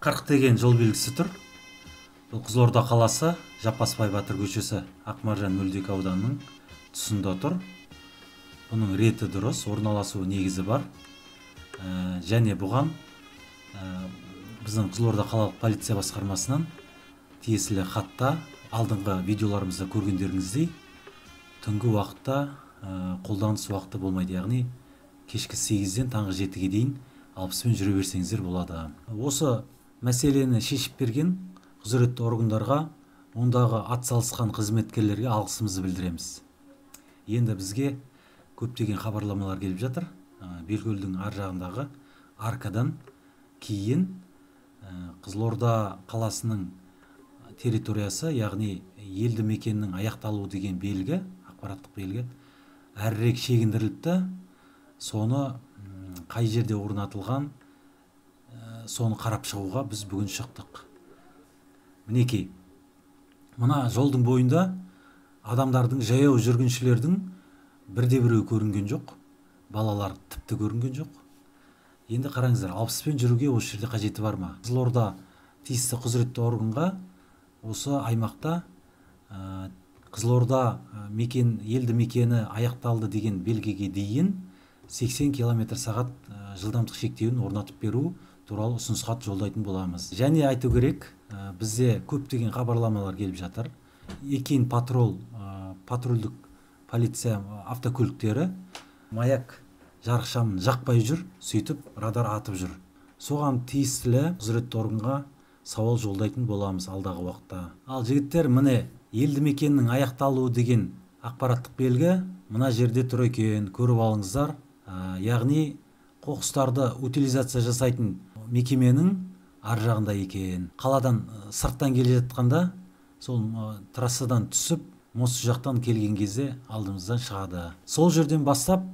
40 деген жол белгісі тұр. Бұл Қызылорда қаласы, Жаппасбай батыр көшесі, Ақмаржан 02 ауданының тұсында тұр. Бұның реті дұрыс, орналасуы негізі бар. Және бұған біздің Қызылорда қалалық полиция басқармасынан тиесілі хатта алдыңғы видеоларымызда көргендеріңіздей түнгі уақытта қолданыс уақыты болмайды, яғни кешкі 8-ден таңғы 7-ге дейін 60-пен жүре берсеңіздер болады. Осы мәселені шешіп берген құзыретті органдарға, ондағы атсалысқан қызметкерлерге алғысымызды білдіреміз. Енді бізге көптеген хабарламалар келіп жатыр. Белкөлдің ар жағындағы аркадан кейін Қызылорда қаласының территориясы, яғни елді мекеннің аяқталуы деген белгі, ақпараттық белгі әрірек шегіндіріліпті. Соны қай жерде орнатылған, соны қарап шығуға біз бүгін шықтық. Мінекей, мына жолдың бойында адамдардың, жаяу жүргіншілердің бірде біреуі көрінген жоқ, балалар тіпті көрінген жоқ. Енді қараңыздар, 60-пен жүруге осы жерде қажеті бар ма? Қызылорда тиісті құзыретті органға осы аймақта Қызылорда мекен, елді мекені аяқталды деген белгіге дейін 80 км сағат жылдамдық шектеуін орнатып беру туралы ұсыныс хат жолдайтын боламыз. Және айту керек, бізде көптеген хабарламалар келіп жатыр. Екен патрул, патрульдік полиция автокөліктері маяк жарықшамын жақпай жүр, сөйтіп радар атып жүр. Соған тиесілі құзыретті органға сауал жолдайтын боламыз алдағы уақытта. Ал жігіттер, міне елді мекеннің аяқталуы деген ақпараттық белгі мына жерде тұр екен, көріп алыңыздар. Яғни қоқыстарды утилизация жасайтын мекеменің ар жағында екен. Қаладан сырттан келе жатқанда сол трассадан түсіп, мост жақтан келген кезде алдымыздан шығады. Сол жерден бастап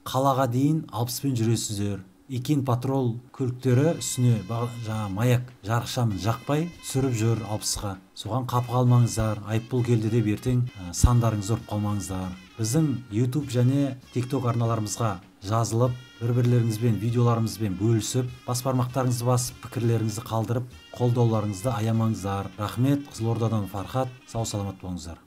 қалаға дейін 60-пен жүресіздер. Екен патрол көліктері үстіне жаңа маяк жарықшамын жақпай түсіріп жүр 60-қа. Соған қапы қалмаңыздар, айыппұл келді деп ертең сандарыңызды ұрып қалмаңыздар. Біздің YouTube және TikTok арналарымызға жазылып, бір-бірлеріңізбен видеоларымызбен бөлісіп, бас бармақтарыңызды басып, пікірлеріңізді қалдырып, қолдауларыңызды аямаңыздар. Рахмет, Қызылордадан Фархат, сау саламат болыңыздар.